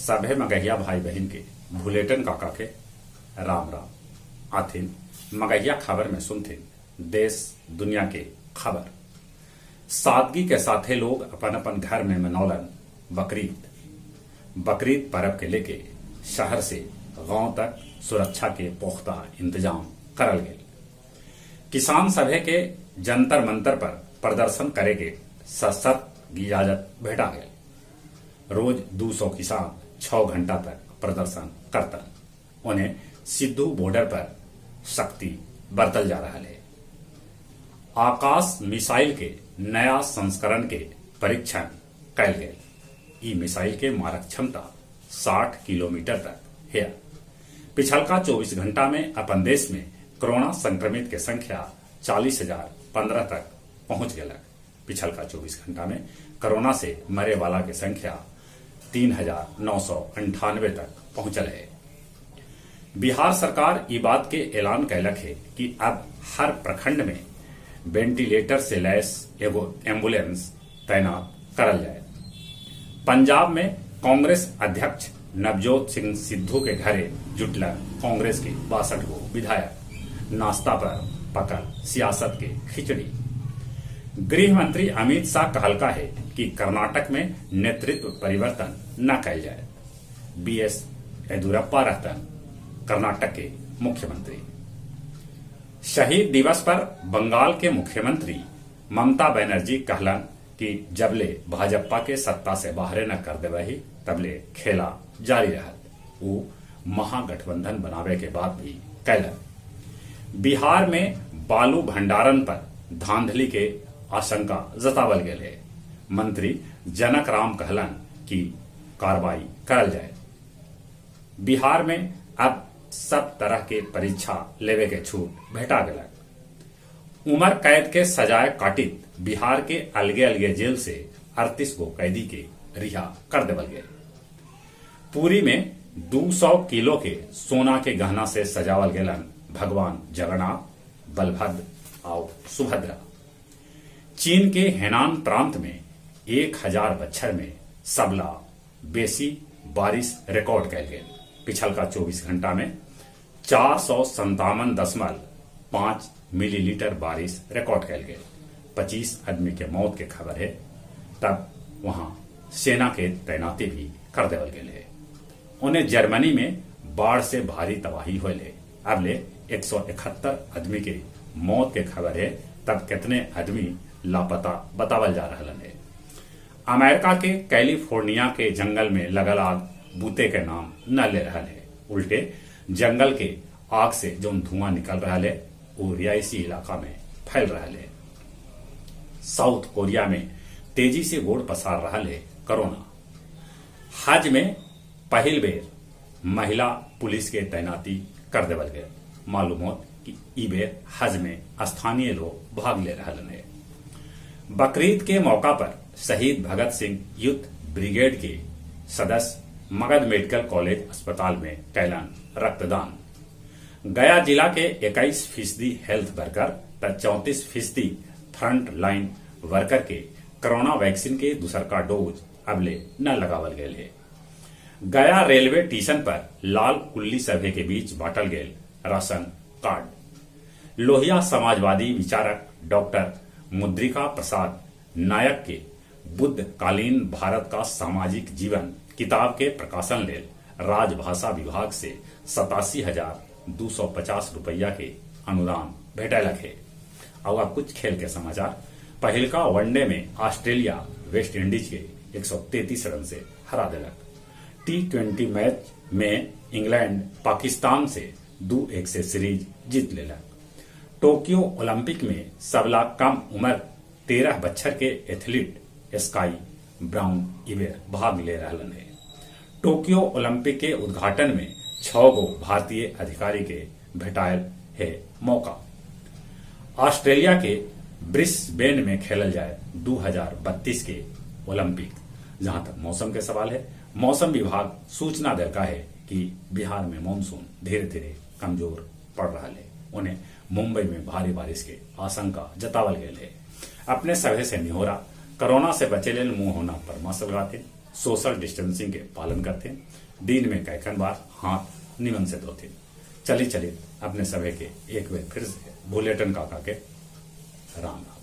सभे मगहिया भाई बहिन के भुलेटन काका के राम राम। आथिन मगहिया खबर में सुनथिन देश दुनिया के खबर। सादगी के साथे लोग अपन अपन घर में मनौलन बकरीद। बकरीद परब के लेके शहर से गांव तक सुरक्षा के पुख्ता इंतजाम करल गेल। किसान सभे के जंतर मंतर पर प्रदर्शन करे के सशर्त इजाजत भेटा गेल। रोज 200 किसान 6 घंटा तक प्रदर्शन करतन। ओने सिद्धू बॉर्डर पर सख्ती बरतल जा रहा है। आकाश मिसाइल के नया संस्करण के परीक्षण कैल गेल। ई मिसाइल के मारक क्षमता 60 किलोमीटर तक है। पिछलका 24 घंटा में अपन देश में कोरोना संक्रमित के संख्या 40,015 तक पहुंच गलक। पिछलका 24 घंटा में कोरोना से मरे वाला के संख्या 3,998 तक पहुंचल है। बिहार सरकार ई बात के ऐलान कैलक है कि अब हर प्रखंड में वेंटिलेटर से लैस एगो एम्बुलेंस तैनात करल जाए। पंजाब में कांग्रेस अध्यक्ष नवजोत सिंह सिद्धू के घरे जुटल कांग्रेस के 62 गो विधायक। नाश्ता पर पकल सियासत के खिचड़ी। गृह मंत्री अमित शाह कहलका है कि कर्नाटक में नेतृत्व परिवर्तन न कैल जाए। बीएस येदियुरप्पा रहतन कर्नाटक के मुख्यमंत्री। शहीद दिवस पर बंगाल के मुख्यमंत्री ममता बनर्जी कहलन कि जबले भाजपा के सत्ता से बाहरे न कर देवही तबले खेला जारी रहत। वो महागठबंधन बनावे के बाद भी कैलन। बिहार में बालू भंडारण पर धांधली के आशंका जतावल गेल है। मंत्री जनक राम कहलन कि कार्रवाई करल जाए। बिहार में अब सब तरह के परीक्षा लेवे के छूट भेटा गलक। उम्र कैद के सजाए काटित बिहार के अलगे अलगे जेल से 38 गो कैदी के रिहा कर देवल गए। पुरी में 200 किलो के सोना के गहना से सजावल गेलन भगवान जगन्नाथ, बलभद्र और सुभद्रा। चीन के हेनान प्रांत में 1000 बच्छर में सबला बेसी बारिश रिकॉर्ड कैल गेल। पिछलका 24 घंटा में 457.5 मिलीलीटर बारिश रिकॉर्ड कैल गेल। 25 आदमी के मौत के खबर है। तब वहां सेना के तैनाती भी कर देवल गेल है। उन्हें जर्मनी में बाढ़ से भारी तबाही होल है। अब ले 171 आदमी के मौत के खबर है। तब कितने आदमी लापता बतावल जा रहा है। अमेरिका के कैलिफोर्निया के जंगल में लगल आग बूते के नाम न ले रहा है। उल्टे जंगल के आग से जो धुआं निकल रहा है वो रिहायशी इलाका में फैल रहा है। साउथ कोरिया में तेजी से गोड़ पसार रहा है कोरोना। हज में पहिल बेर महिला पुलिस के तैनाती कर देवल गए। मालूम हो कि ई बेर हज में स्थानीय लोग भाग ले रहा है। बकरीद के मौका पर शहीद भगत सिंह युद्ध ब्रिगेड के सदस्य मगध मेडिकल कॉलेज अस्पताल में कैलन रक्तदान। गया जिला के 21% हेल्थ वर्कर त 34% फ्रंट लाइन वर्कर के कोरोना वैक्सीन के दूसरका डोज अबले न लगावल गेल है। गया रेलवे स्टेशन पर लाल कुल्ली सभे के बीच बांटल गेल राशन कार्ड। लोहिया समाजवादी विचारक डॉक्टर मुद्रिका प्रसाद नायक के बुद्ध कालीन भारत का सामाजिक जीवन किताब के प्रकाशन लेल राजभाषा विभाग से 87,250 रुपया के अनुदान भेटलक है। और अब कुछ खेल के समाचार। पहिलका वनडे में ऑस्ट्रेलिया वेस्ट इंडीज के 133 रन से हरा दिलक। टी20 मैच में इंग्लैंड पाकिस्तान से 2-1 से सीरीज जीत लेलक। टोक्यो ओलंपिक में सबला कम उम्र 13 बच्छर के एथलीट स्काई ब्राउन इबेर भाग ले रहा है। टोक्यो ओलंपिक के उद्घाटन में 6 गो भारतीय अधिकारी के भेटायल है मौका। ऑस्ट्रेलिया के ब्रिस्बेन में खेलल जाए 2032 के ओलंपिक। जहां तक मौसम के सवाल है, मौसम विभाग सूचना देता है कि बिहार में मानसून धीरे धीरे कमजोर पड़ रहा है। उन्हें मुंबई में भारी बारिश के आशंका जतावल गए है। अपने सभे से निहोरा, कोरोना से बचे लेल मुंह होना पर मास्क लगाते, सोशल डिस्टेंसिंग के पालन करते, दिन में कैकन बार हाथ निमन से धोते। चली चली अपने सभे के एक बेर फिर से भुलेटन काका के राम राम।